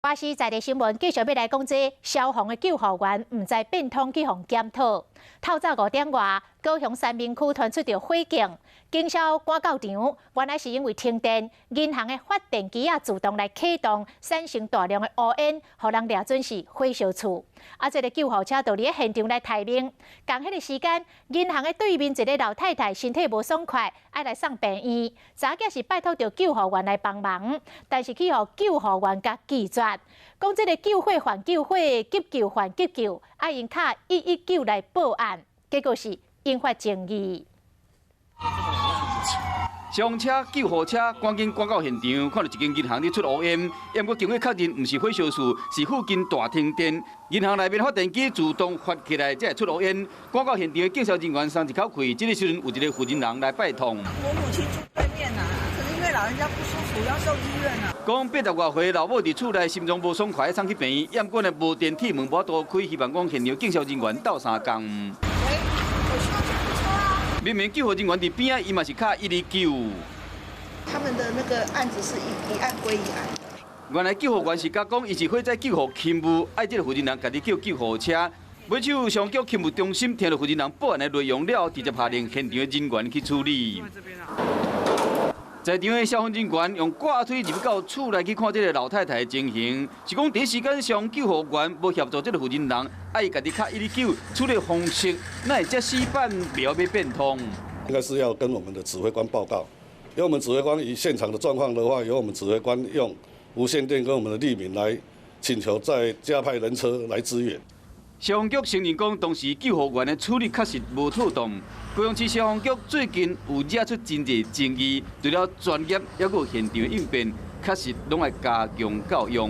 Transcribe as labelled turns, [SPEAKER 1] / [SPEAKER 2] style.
[SPEAKER 1] 華視在地新聞繼續欲來講，這消防的救護員毋知變通去予檢討。透早5點外，高雄三民區傳出著火警，警消趕到場，原來是因為停電，銀行的發電機仔自動來啟動，產生大量的烏煙，予人掠準是火燒厝。啊，這个救護車就佇咧現場來待命。仝彼个時間，銀行的對面一个老太太身體無爽快，愛來送病院，早仔是拜託著救護員來幫忙，但是去予救護員共拒絕，講這个救火還救火，急救還急救，愛𪜶敲119來報案，結果是引發爭議。
[SPEAKER 2] 消防車、救護車趕緊趕到現場，看到一間銀行咧出烏煙，毋過經過確認，毋是火燒厝，是附近大停電。銀行內面發電機自動發起來，才會出烏煙。趕到現場的警消人員鬆一口氣，這个時陣有一个婦人人來拜託。
[SPEAKER 3] 我母親住對面啊，可是因為老人家不舒服，要送醫院啊。
[SPEAKER 2] 講80外歲老母佇厝內心臟無爽快，送去病院，毋過呢無電鐵門無法度開，希望講現場警消人員鬥相共。
[SPEAKER 3] 喂，我需要救護車啊！
[SPEAKER 2] 明明救護人員佇邊仔，伊嘛是敲119。
[SPEAKER 3] 他們的那個案子是一案歸一案。
[SPEAKER 2] 原來救護員是共講，伊是火災救護勤務，愛這个負責人家己叫救護車。尾手消防局勤務中心聽著負責人報案的內容了後，直接下令現場的人員去處理。在場的消防人員用掛推入到厝內去看這个老太太的情形，是講第一時間消防救護員無協助這个負責人，愛伊家己敲119處理方式，哪會遮死板，袂曉欲變通？
[SPEAKER 4] 應該是要跟我們的指揮官報告，因為我們指揮官以現場的狀況的話，由我們指揮官用無線電跟我們的吏民來請求再加派人車來支援。
[SPEAKER 2] 消防局承認講，當時救護員的處理確實無妥當。高雄市消防局最近有惹出真濟爭議，除了專業，猶閣有現場應變，確實攏愛加強教育。